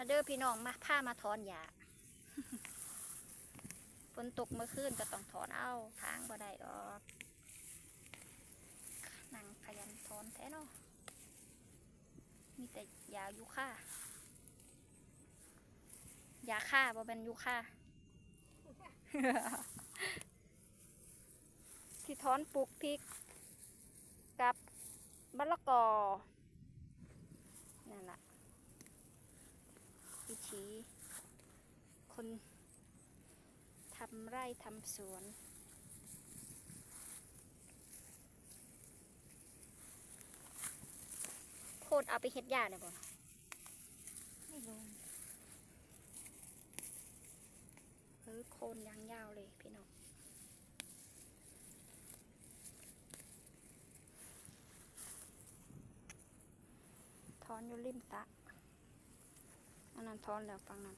ມາເດີພີ່ນ້ອງ ມາ ພາມາຖອນຫຍ້າ. ຝົນຕົກເມື່ອຄືນກໍຕ້ອງຖອນເອົາ ຖາງບໍ່ໄດ້ດອກ. ນັ່ງຂະຫຍັນຖອນແທ້ເນາະ. ມີແຕ່ຫຍ້າຢູຄາ ຫຍ້າຄາ ບໍ່ແມ່ນຢູຄາ. ຊິຖອນປູກພິກກັບມະລະກອ. ນັ້ນລະ ວິຖີຄົນທຳໄຮ່ທຳສວນ. ໂຄນເອົາໄປເຮັດຫຍ້າໄດ້ບໍ່? ໄມ່ລົງ. ເອີ ໂຄນຢ່າງຍາວເລີຍພີ່ນ້ອງ. ຖອນຢູ່ລິມສະ ອັນນັ້ນຖອນແລ້ວຝັ່ງນັ້ນ.